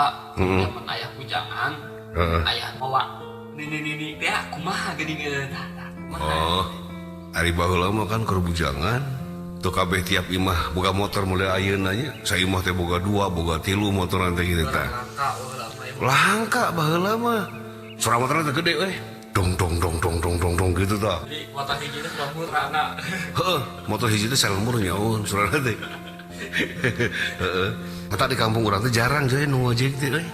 Baheula zaman ayah bujangan, ayah mawa nini-nini teh kumaha geuning tah tah kumaha. Oh, ari baheula mah kan keur bujangan. Tuh kabeh tiap imah boga motor mulai ayeuna nya. Saimah teh boga 2, boga 3 motoran teh kitu tah. Langka baheula mah. Langka baheula mah. Suara motorna teh gede euy. Dong dong dong dong dong dong dong gitu tah. Jadi motor hiji teh salembur rana. Heeh, motor hiji teh salembur nyaun suarana teh. Heeh. Mata di kampung urang teh jarang jadi nu ngojek teh euy.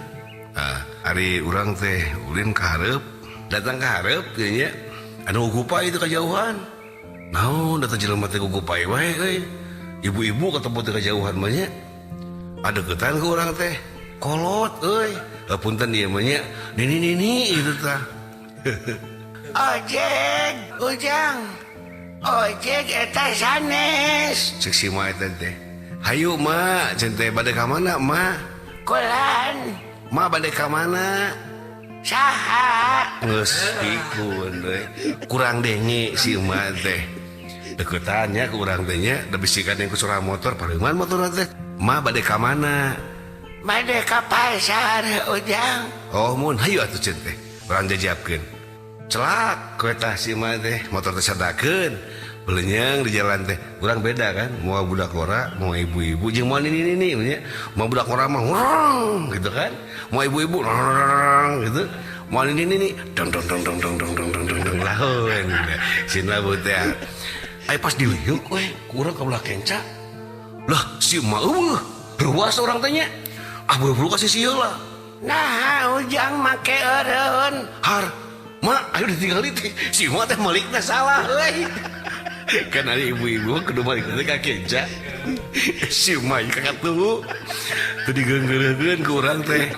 Nah, ari urang teh ulin ka hareup, datang ka hareup teh nya. Anu gugupai itu kajauhan. Naon datang jelema teh gugupai wae euy. Ibu-ibu ketemu teh kajauhan mah nya. Adeukeutan ku urang teh. Kolot euy. Punten ieu mah nya. Nini-nini gitu tah. Ojek, Ujang. Ojek eta sanes. Cek si ma eta teh. Hayu ma, cenah teh bade ka mana ma? Kulan. Ma bade ka mana? Saha? Geus pikun euy. Kurang denge si emak teh. Deukeutan nya ku urang teh nya, da bisikan ku suara motor, pareuman motor teh. Ma bade ka mana? Bade ka pasar, Ujang. Oh mun hayu atuh cenah teh. Urang jajabkeun. Celak kowe tah si emak teh, motor teh sadakeun. Belenyeng di jalan teh. Urang beda kan, mau budak ora, mau ibu-ibu jeung mau nini-nini nya. Mau budak ora mah wrong gitu kan. Mau ibu-ibu wrong gitu. Mau nini-nini dong dong dong dong dong dong dong dong dong dong laun. Sina teh. Ai pas diliuk we, ku urang ka belah kenca. Lah si emak eueuh, ruas urang teh nya. Ah buru-buru ka sisi heula. Nah, Ujang make eureun. Har, mak, ayo ditinggali teh. Si emak teh malikna salah euy. Kan ada ibu-ibu kudu malik teh ka kenca. Si emak ieu ka katuhu. Teu digeunggeureukeun ku urang teh.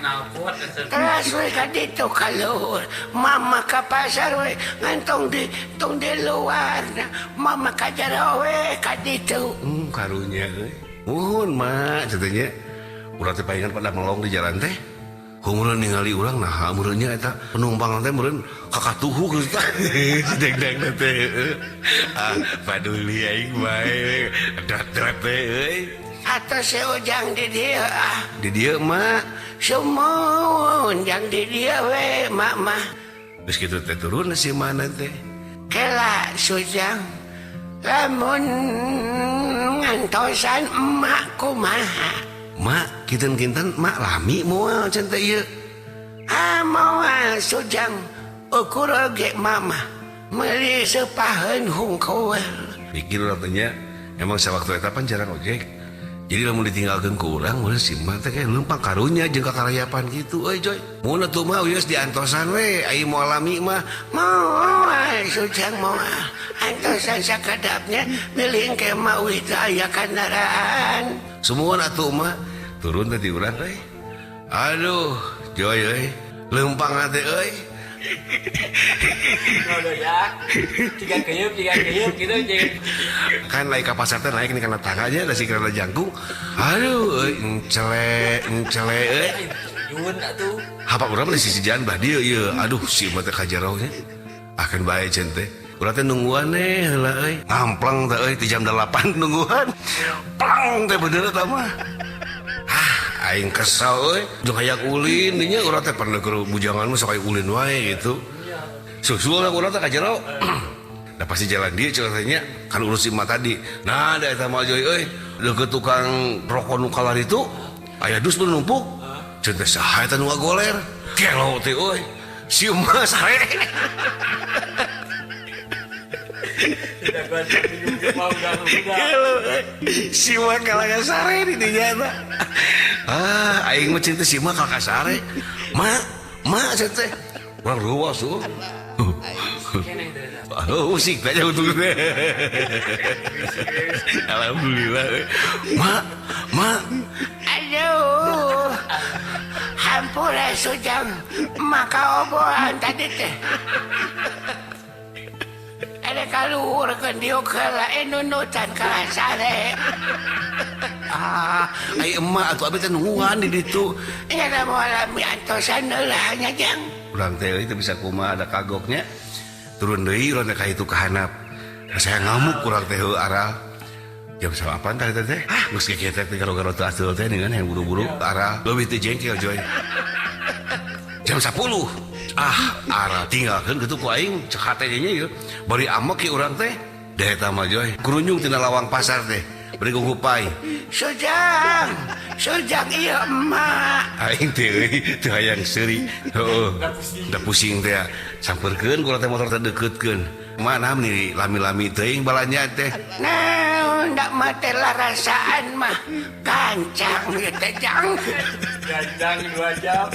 Teras we ka ditu ka luhur. Mama ka pasar we ngantong di tong di luar. Mama ka jero we ka ditu. Karunya euy. Muhun mak cenah nya. Urang teh palingan pada melong di jalan teh. Kumaha ningali urang nah meureun nya eta penumpang teh meureun kakatuhu geus tah. Si deg-deg teh. Ah, paduli aing bae. Dot-dot teh euy. Atuh si Ujang di dieu ah. Di dieu mak. Sumuhun jang di dieu we mak mah. Geus kitu teh turun si mana teh. Kela Sujang. Lamun ngantosan emak kumaha? Mak, kinten-kinten mak lami moal cenah teh ieu. Ah moal Sujang. Ukur oge mama meuli sepaheun hungkul. Mikir urang teh nya, emang sawaktu eta pan jarang ojek. Jadi lamun ditinggalkeun ku urang meureun si emak teh kayak leumpang karunya jeung kakarayapan kitu euy Joy. Mun atuh mah geus diantosan we, ai moal lami mah. Moal Sujang moal. Antosan sakadapnya milih ke mah uih teu aya kandaraan. Sumuhun atuh mah turun teh di urang euy. Aduh, Joy euy. Leumpang teh euy. Ngono ya. Tiga keyeup gitu jeung. Kan lain ka pasar teh naik nih kana tangganya da si kana jangkung. Aduh euy, encele encele euy. Nyuwun atuh. Hapak urang mah di sisi jalan bah dieu ieu. Aduh si emak teh kajaroh nya. Akan bae cenah teh. Urang teh nungguan eh heula euy. Ngamplang teh euy ti jam 8 nungguan. Plang teh bener eta mah. Ah, aing kesel euy. Jeung hayang ulin nya urang teh pernah keur bujangan mah sok aya ulin wae gitu. Susul lah urang teh ka jero. Da pasti jalan dieu cenah teh nya kan urus si emak tadi. Nah, da eta mah Joy euy, deukeut tukang rokok nu kalar itu aya dus nu numpuk. Cenah teh saha eta nu ngagoler? Gelo teh euy. Si emak sare. Si emak kalah ka sare di dinya eta. Ah, aing mah cenah teh si emak kalah ka sare. Mak, mak cenah teh. Urang ruas euy. Oh, usik aja untung teh. Alhamdulillah. Mak, mak. Aduh. Hampura Sujang, maka obohan tadi teh. Ada kaluhur keun diuk heula nunutan ka sare. Ah, ai emak atuh abi teh nungguan di ditu. Nya da moal lami antosan heula nya Jang. Urang teh euy teu bisa kumaha ada kagoknya. Turun deui urang teh ka itu ka handap. Saya ngamuk urang teh heuh aral. Jam 8 tadi teh. Ah, geus kieu teh garo-garo teu asul teh dengan yang buru-buru arah leuwih teu jengkel joy. Jam 10. Ah, arah tinggalkeun kitu ku aing cek hate nya ieu. Bari amok ki urang teh. Da eta mah joy. Kurunjung tina lawang pasar teh. Bari gugupai. Sujang, sujang ieu emak. Aing teh euy teu hayang seuri. Heuh. Da pusing teh. Sampeurkeun ku teh motor teh deuketkeun. Mana nih lami-lami teuing balanja teh. Naon dak mah teh larasaan mah gancang ieu teh jang. Gancang 2 jam.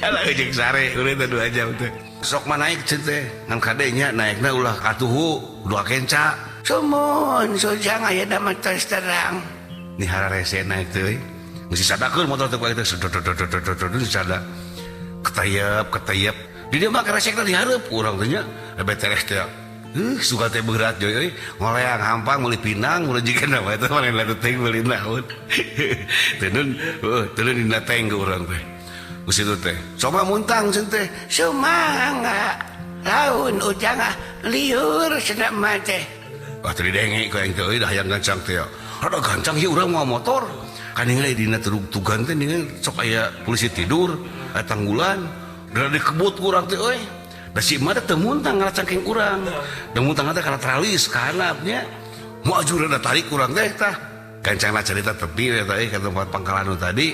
Alah jeung sare urang teh 2 jam teh. Sok mah naik ceun teh. Ngan kade nya naekna ulah katuhu, ulah kenca. Sumun sujang ayeuna mah tos terang. Ni hararese naik teh euy. Geus disadakeun motor teh ku aing teh disada. Ketayep, ketayep. Di dieu mah keresekna di hareup urang teh nya. Beteres teh. Suka teh berat joy euy. Ngoleang hampang meuli pinang, meuli jiga nama eta mah lain teuing meuli naon. Teunun, heuh, teunun dina teng ke urang teh. Geus itu teh. Coba muntang ceun teh. Sumangga. Laun ujang ah liur cenah mah teh. Wah teu didenge ku aing teh euy da hayang gancang teh. Rada gancang ieu urang mawa motor. Kan ningali dina tugan teh ningali sok aya polisi tidur, aya tanggulan. Da dikebut ku urang teh euy. Da si emak teh teu muntang ngaracangkeng urang. Da muntang teh kana tralis ka handapnya. Maju rada tarik urang teh tah. Gancangna carita tepi we teh ka tempat pangkalan nu tadi.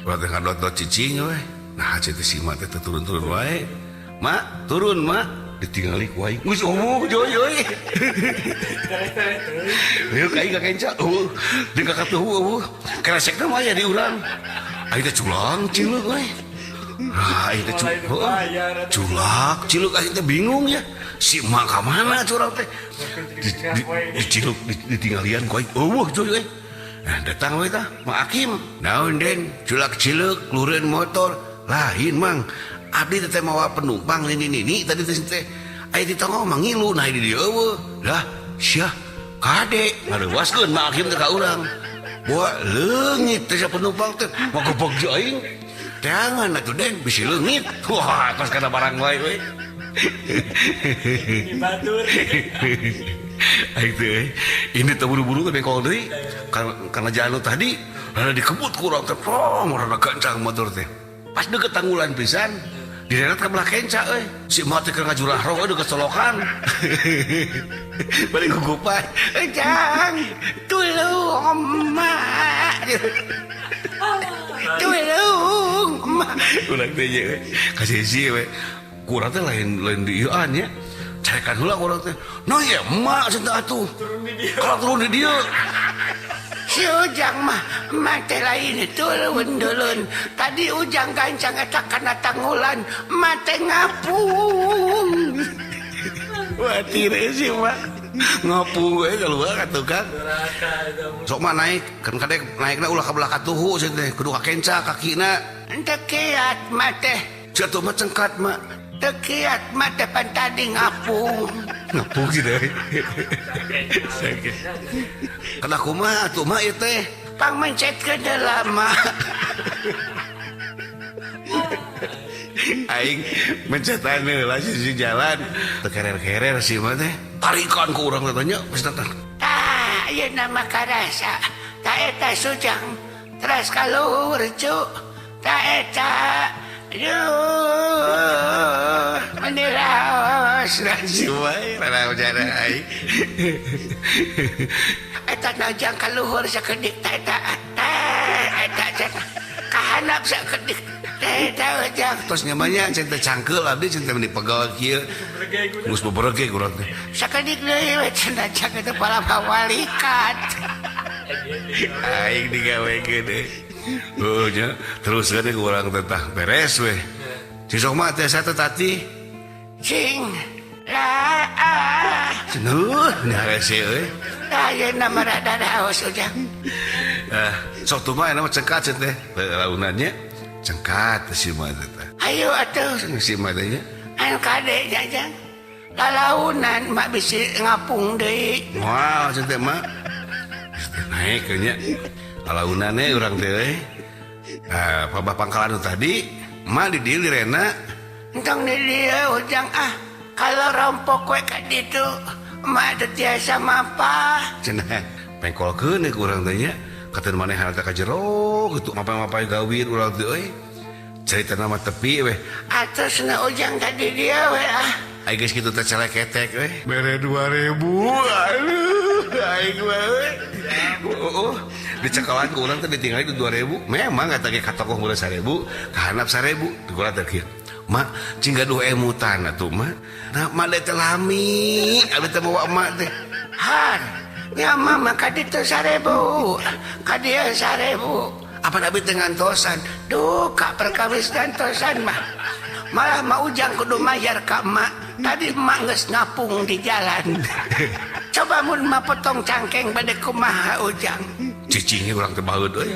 Urang teh ngadot-dot cicing we. Nah ceu teh si emak teh teu turun-turun wae. Mak, turun mak. Ditingali ku aing. Geus eueuh joy euy. Liuk aing ka kenca eueuh. Deung ka katuhu eueuh. Keresekna mah aya di urang. Aing teh culang cileuk euy. Ah, aing teh culak ciluk aing teh bingung ya. Si emak ka mana curang teh? Diciluk ditinggalian ku aing. Eueuh joy euy. Nah, datang we tah Mak Akim. Naon Den? Culak cileuk lureun motor. Lain Mang. Abdi teh mawa penumpang nini-nini tadi teh teh. Aya di tonggoh mah ngilu nah di dieu eueuh. Lah, sia kade ngareuwaskeun Mak Akim teh ka urang. Bawa leungit teh penumpang teh. Magobog jeung aing. Jangan atuh Den, bisi leungit. Wah, tos kana barang wae euy. Batur. Aing teh ini teh buru-buru teh bengkol deui. Karena jalan tadi rada dikebut ku urang teh, prong rada gancang motor teh. Pas deket tanggulan pisan, direret ka belah kenca euy. Si emak teh keur ngajurahro euy deket solokan. Balik gugupan. Jang, tulung emak. Tulung emak. Ulang teh nya euy. Ka sisi we. Ku urang teh lain di ieuan nya. Carekan heula ku urang teh. Nah ieu emak cenah atuh. Kalau turun di dieu. Si Ujang mah mate lain turun dulun. Tadi Ujang gancang eta kana tanggulan mate ngapung. Wah tire sih mah. Ngapung we keluar ka tukang. Sok mah naik, kan kadek naikna ulah ka belah katuhu cenah teh, kudu ka kenca kakina. Teu kiat mah teh. Sia tuh mah cengkat mah. Teu kiat mah teh pan tadi ngapung. Ngapung sih deh. Kana kumaha atuh mah ieu teh? Pang mencetkeun heula mah. Aing mencetan heula sisi jalan. Teu kerer-kerer sih mah teh. Tarikan ku urang teh nya geus datang. Tah, ieu nama karasa. Tah eta Sujang. Teras ka luhur cu. Tah eta. Aduh, meniraos si wae rada ujana aing. Eta najang ka luhur sakedik tah eta. Tah eta cenah kahanap sakedik. Tah eta ujang. Tos nyamanya cenah teh cangkeul abdi cenah teh dipegel kieu. Geus beberege urang teh. Sakedik deui we cenah jang eta palawalikat. Aing digawekeun deui. Oh nya, terus kan urang teh tah beres we. Si sok mah teh satu tati. Cing. Lah ah. Ceneuh, nya hese euy. Tah ayeuna mah rada raos ujang. Ah, sok tuh mah mah cengkat teh. Launannya cengkat si mah teh. Ayo atuh si mah teh nya. Anu kade jajang. Lalaunan mah bisi ngapung deui. Wah, cenah teh mah. Naik nya. Launannya urang teh euy. Ah, pabah pangkalan tadi mah di dieu direna. Entong di dieu ujang ah. Kalau rompok we ka ditu Emak teu tiasa mapah. Cenah pengkolkeun ku urang teh nya. Katen manehna teh ka jero kitu mapay-mapay gawir urang teh euy. Carita nama tepi weh. Atasna ujang ka di dieu we ah. Ai geus kitu teh celeketek we. Mere 2000. Aduh, aing mah we. Oh, dicekalan ku urang teh ditinggali du 2000. Memang eta ge ka tokoh murah 1000, ka handap 1000. Ku urang teh kieu. Mak, cing gaduh emutan atuh mak. Nah, mak teh lami, abdi teh mawa emak teh. Har, nya mah ka ditu 1000, ka dieu 1000. Apa abdi teh ngantosan? Duh, ka perkawis ngantosan mah. Malah ma ujang kudu mayar ka emak. Tadi emak geus ngapung di jalan. Coba mun mah potong cangkeng bade kumaha ujang. Cicingnya urang teh baeud euy.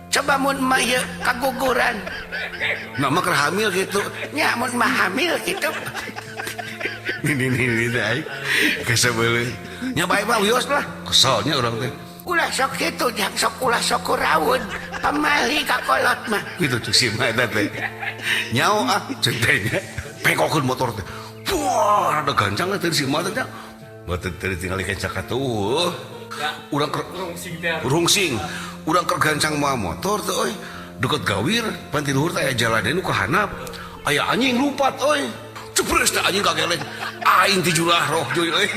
Coba mun mah ieu kaguguran. Nah, mah keur hamil gitu. Nya mun mah hamil gitu. Ini teh aing kesebeuleun. Nya bae mah wios lah. Keselnya urang teh. Ulah sok kitu jang sok ulah sok kuraun. Pamali ka kolot mah. Kitu cuk si mah eta teh. Nyao ah cek teh nya. Pengkokeun motor teh. Wah, rada gancang teh si mah teh nya. Mah teh tinggal kenca katuh. Urang keur rungsing teh. Rungsing. Urang keur gancang mawa motor teh euy. Deket gawir, pan ti luhur teh aya jalan nu ka handap. Aya anjing lumpat euy. Cepres teh anjing kageleng. Aing ti jurah roh joy euy.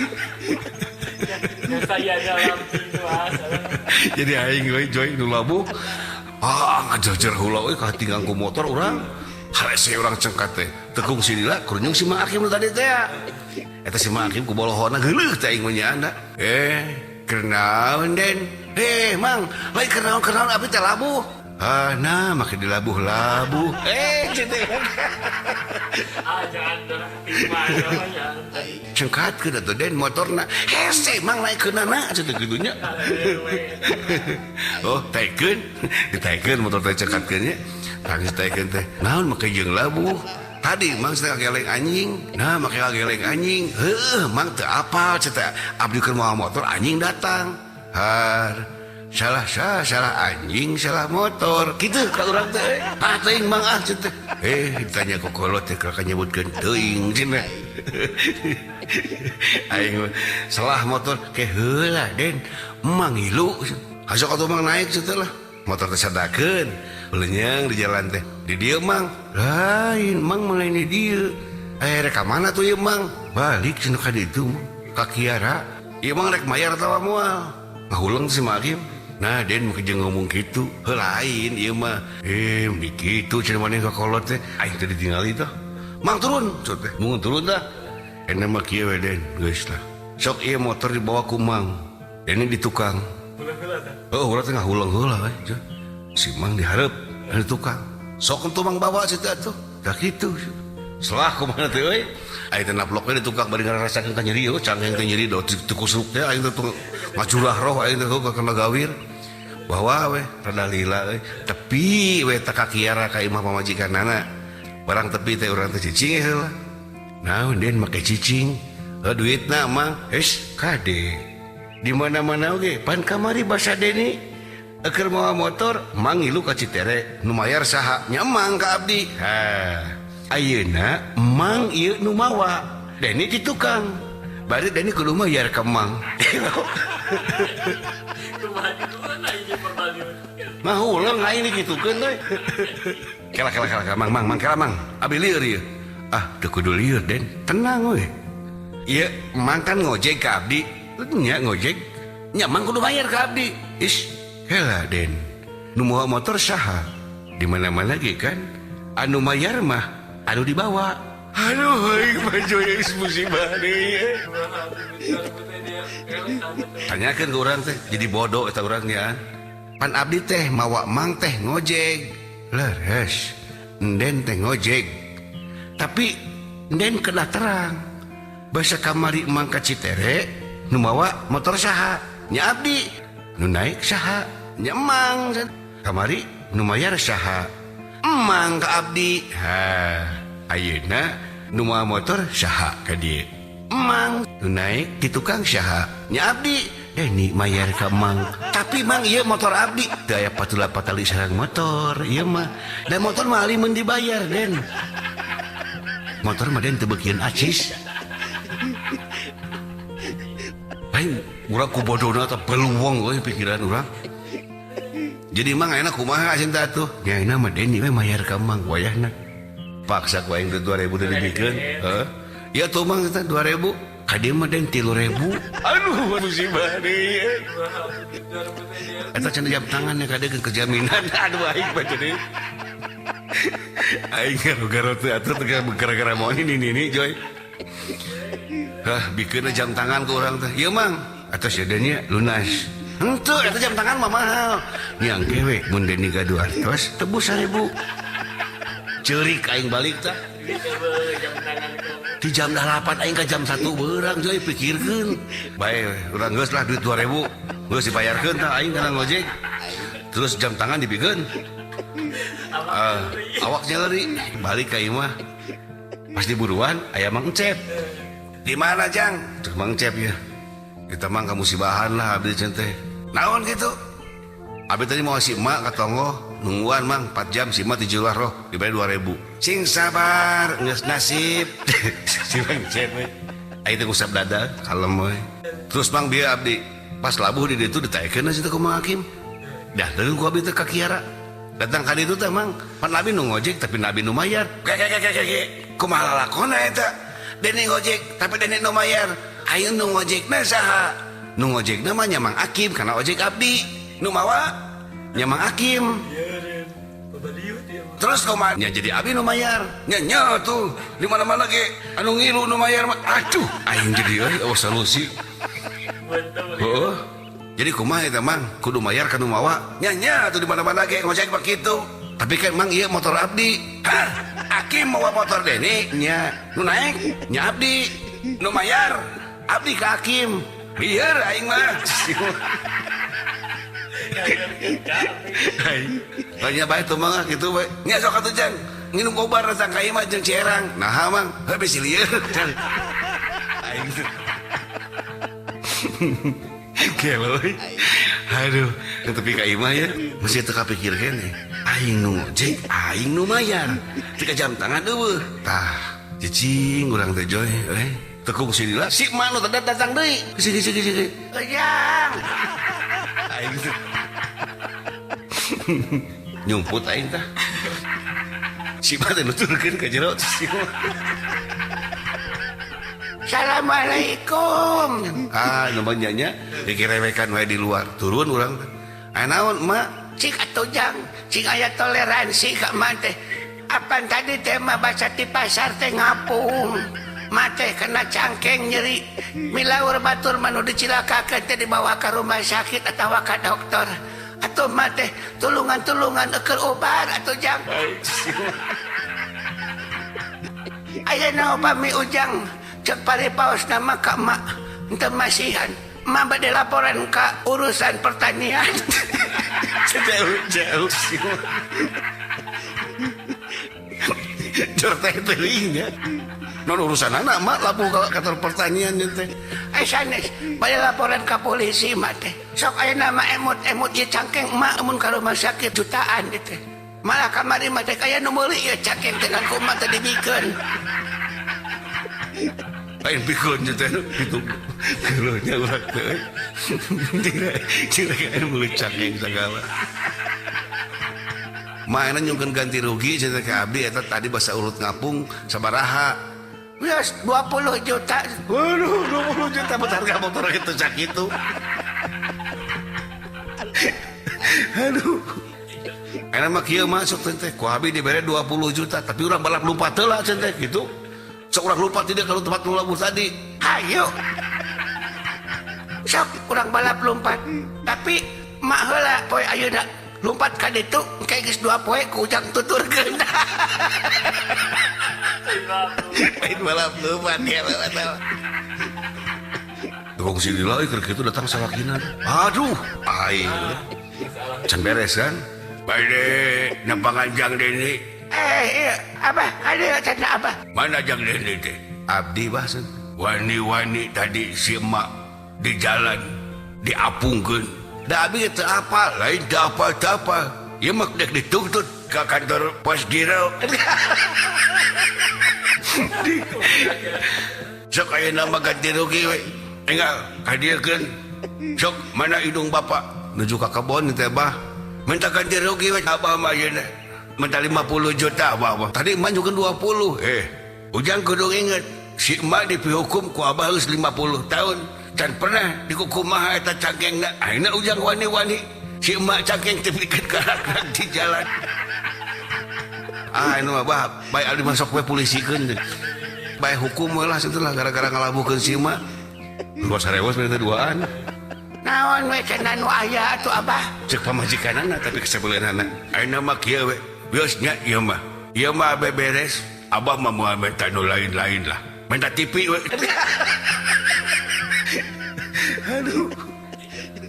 Saya dalam Jadi aing euy joy nu labuh. Ah, ngajajar heula euy katinggang ku motor urang. Harese urang cengkat teh. Tekung si lila kurunyung si Mang Akim nu tadi teh. Eta si Mang Akim ku bolohona geuleuh teh aing mah nyaanda. Keur naon Den? Mang, lain keur naon-keur naon abdi teh labuh. Ah, nah make dilabuh-labuh. Cete. Ah, jangan dorong timah namanya. Cengkatkeun atuh Den motorna. Hese mang naikeunana cenah kitu nya. Oh, taikeun. Ditaikeun motor teh cengkatkeun nya. Tangis taikeun teh. Naon make jeung labuh? Tadi mang teh kageleng anjing. Nah, make kageleng anjing. Heuh, mang teu apal cenah abdi keur mawa motor anjing datang. Har salah salah anjing salah motor gitu ka urang teh. Ah teuing mang ah cenah. Ditanya ku kolot teh ka nyebutkeun teuing cenah. Aing salah motor ke heula Den mang ngilu. Hasok atuh mang naik cenah lah. Motor teh sadakeun. Belenyang di jalan teh. Di dieu mang. Lain mang mah lain di dieu. Rek ka mana tuh ieu mang? Balik cenah ka ditu ka Kiara. Ieu mang rek mayar atawa moal? Ngahuleng si Makim. Nah, Den mah jeung ngomong kitu. Heuh lain ieu mah. Di kitu cenah maneh ka kolot teh. Aing teh ditingali tah. Mang turun, cenah teh. Mun turun tah. Enak mah kieu we Den, geus lah. Sok ieu motor dibawa ku Mang. Dene di tukang. Oh, urang teh ngahuleng heula we. Si Mang dihareup di tukang. Sok entu Mang bawa cenah atuh. Tah kitu. Selah kumaha teh euy. Aing teh naplok we di tukang bari ngarasakeun ka nyeri euy, cangkeng teh nyeri do teu kusruk teh aing teh ngacurah roh aing teh kana gawir. Bawa we rada lila euy. Tepi we teh ka Kiara ka imah pamajikanana. Barang tepi teh urang teh cicing heula. Naon Den make cicing? Heuh duitna Mang. Heus kade. Di mana-mana oge pan kamari basa Deni keur mawa motor mang ngilu ka Citere. Nu mayar saha? Nya Mang ka abdi. Ha. Ayeuna Mang ieu nu mawa. Deni di tukang. Bari Deni kudu mayar ka Mang. Mah ulang aing dikitukeun euy. Kela kela kela Mang mang mang kela Mang. Abi lieur ieu. Ah, teu kudu lieur Den. Tenang we. Ieu Mang kan ngojek ka abdi. Nya ngojek. Nya Mang kudu bayar ka abdi. Is, hela Den. Nu mawa motor saha? Di mana-mana ge kan anu mayar mah anu dibawa. Aduh, aing mah geus musibah deui. Tanyakeun ka urang teh, jadi bodoh eta urang nya. Pan abdi teh mawa Mang teh ngojek. Leres. Enden teh ngojek. Tapi enden kena terang. Basa kamari Mang ka Citere nu mawa motor saha? Nya abdi. Nu naik saha? Nya Mang. Kamari nu mayar saha? Emang ka abdi. Ha, ayeuna nu mawa motor saha ka dieu? Emang nu naik di tukang saha? Nya abdi. Deni mayar ka Mang. Tapi Mang ieu motor abdi. Teu aya patula patali sareng motor ieu mah. Da motor mah ali mun dibayar Den. Motor mah Den teu beukieun acis. Aing urang ku bodona teh beluwong euy pikiran urang. Jadi mang ayeuna kumaha cenah atuh? Nya ayeuna mah Deni we mayar ka mang wayahna. Paksa ku aing teh 2000 teh dibikeun. Heeh. Ya tuh mang teh 2000. Ka dieu mah Den 3000. Aduh musibah deui. Eta cenah jam tangan ka dieu kejaminan. Aduh aing mah jadi. Aing garo-garo teh atuh gara-gara mau ini nini Joy. Hah, bikeun jam tangan ku urang teh. Ieu mang, atos ya Den lunas. Henteu eta jam tangan mah mahal. Nya engke we mun Deni gaduh artos tebus 1000. Ceurik aing balik tah. Di jam 8 aing ka jam 1 beurang Joy pikirkeun. Bae urang geus lah duit 2000. Geus dibayarkeun tah aing kana ngojek. Terus jam tangan dibikeun. Awak nyeri balik ka imah. Pas diburuan aya Mang Encep. Di mana Jang? Cek Mang Encep ya. Kita mang kamusibahan lah abdi cenah teh. Naon kitu? Abdi tadi mau si emak ka tonggoh nungguan mang 4 jam si emak dijual roh dibayar 2000. Sing sabar geus nasib. Si Mang Encep we. Aing teh ngusap dada kalem we. Terus mang bieu abdi pas labuh di ditu ditaekeun cenah ku Mang Hakim. Dah deung ku abdi teh ka Kiara. Datang ka ditu teh mang, pan abi nu ngojek tapi nabi nu mayar. Ge kumaha lalakona eta? Deni ngojek tapi Deni nu mayar. Ayeuna nu ngojekna saha? Nu ngojekna mah nya Mang Akim kana ojek abdi. Nu mawa nya Mang Akim. Terus kumaha nya jadi abdi nu mayar. Nya nya tuh di mana-mana ge anu ngilu nu mayar mah. Aduh, aing jadi euy eueuh solusi. Heuh. Jadi kumaha eta Mang? Kudu mayar ka nu mawa. Nya nya atuh di mana-mana ge ngojek mah kitu. Tapi kan Mang ieu motor abdi. Hah? Akim mawa motor Deni nya. Nu naek nya abdi. Nu mayar abdi ka Akim. Lieur aing mah. Tanya bae tuh Mang kitu bae. Nya sok atuh Jang. Nginum obat datang ka imah jeung Cierang. Naha Mang? Heuh bisi lieur. Aing teh. Gelo. Aduh, tapi ka imah ya masih teu kapikir keneh. Aing nu ngojek, aing nu mayar. Tika jam tangan eueuh. Tah, cicing urang teh Joy euy. Tekung si Dila, si emak nu teh datang deui. Sini sini sini. Ujang. Aing teh. Nyumput aing tah. Si emak teh nuturkeun ka jero si emak. Assalamualaikum. Ah, nu nya dikirewekan wae di luar. Turun urang teh. Aya naon emak? Cik atuh Jang, cing aya toleransi ka emak teh. Apan tadi teh mah basa di pasar teh ngapung. Mah teh kena cangkeng nyeri. Milaur batur mah nu dicilakakeun teh dibawa ka rumah sakit atawa ka dokter. Atuh mah teh tulungan-tulungan eukeun obat atuh Jang. Ayeuna upami Ujang cek paripaos nama ka emak henteu masihan. Emak bade laporan ka urusan pertanian. Jauh-jauh sih. Jor teh teuing nya. Non urusan anak emak lapu ka kantor pertanian teh. Eh sanes bade laporan ka polisi emak teh. Sok ayeuna mah emut-emut ieu cangkeng emak mun ka rumah sakit jutaan teh. Malah kamari mah teh aya nu meuli ieu cangkeng teh kan ku emak teh dibikeun. Lain pikun teh itu geuleuhnya urang teh. Tidak aya meuli cangkeng sagala. Maena nyungkeun ganti rugi cenah ka abdi eta tadi basa urut ngapung sabaraha? Geus 20 juta. Waduh, 20 juta buat harga motor kitu sakitu. Aduh. Enak mah kieu mah sok teh ku abdi dibere 20 juta tapi urang balap lompat heula cenah teh kitu. Sok urang lompat tidak kalau tempat nu labuh tadi. Hayu. Sok urang balap lompat. Tapi mak heula poe ayeuna lompat ka ditu engke geus 2 poe ku Ujang tuturkeun. Lain balap lompat ya eta. Tukang si Dila keur kitu datang salakina. Aduh, aing. Can beres kan? Bade nepangan Jang Deni. Iya, apa? Ada cenah apa? Mana Jang Deni teh? Abdi bah cenah. Wani-wani tadi si emak di jalan diapungkeun. Da abdi teu apal, lain teu apal-teu apal. Ieu mah dek dituntut ka kantor pos giro. Sok ayeuna mah ganti rugi we. Enggal kadiekeun. Sok mana hidung bapak nuju ka kebon teh bah. Minta ganti rugi we abah mah ayeuna. Minta 50 juta abah mah. Tadi emak juga 20. Ujang kudu inget si emak dipihukum ku abah geus 50 tahun. Can pernah dikukumaha eta cangkengna. Ayeuna ujang wani-wani si emak cangkeng teh pikeun karakter di jalan. Ah ini mah bah, bae abdi masuk we pulisikeun. Bae hukum we lah setelah gara-gara ngalabuhkeun si emak. Dua sarewos beda duaan. Naon we cenah nu aya atuh abah? Cek pamajikanana tapi kasebeleunana. Ayeuna mah kieu we. Geus nya ieu mah. Ieu mah beberes. Abah mah moal minta nu lain-lain lah. Minta TV we. Aduh.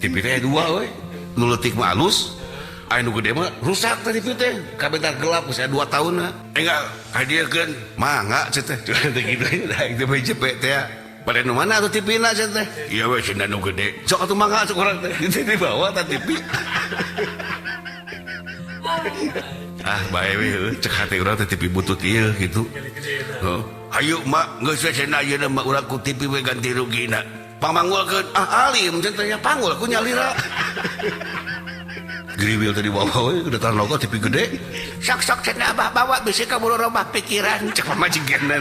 TV teh dua we. Nu leutik mah alus. Anu gede mah rusak tadi teh kabentar gelap saya 2 tahun enggak kadiekeun mangga cenah teh kitu aing teh JP teh pada nu mana atuh TV na cenah teh ieu we cenah nu gede sok atuh mangga sok urang teh dibawa ta TV ah bae we cek hate urang teh TV butut ieu kitu heuh hayu mak geus we cenah ayeuna mah urang ku TV we ganti rugina pangmanggulkeun ah alim cenah nya panggul ku nyalira. Griwil tadi bawa we kedatangan logo TV gede. Sok-sok cenah abah bawa bisi kaburu robah pikiran cek pamajikanna.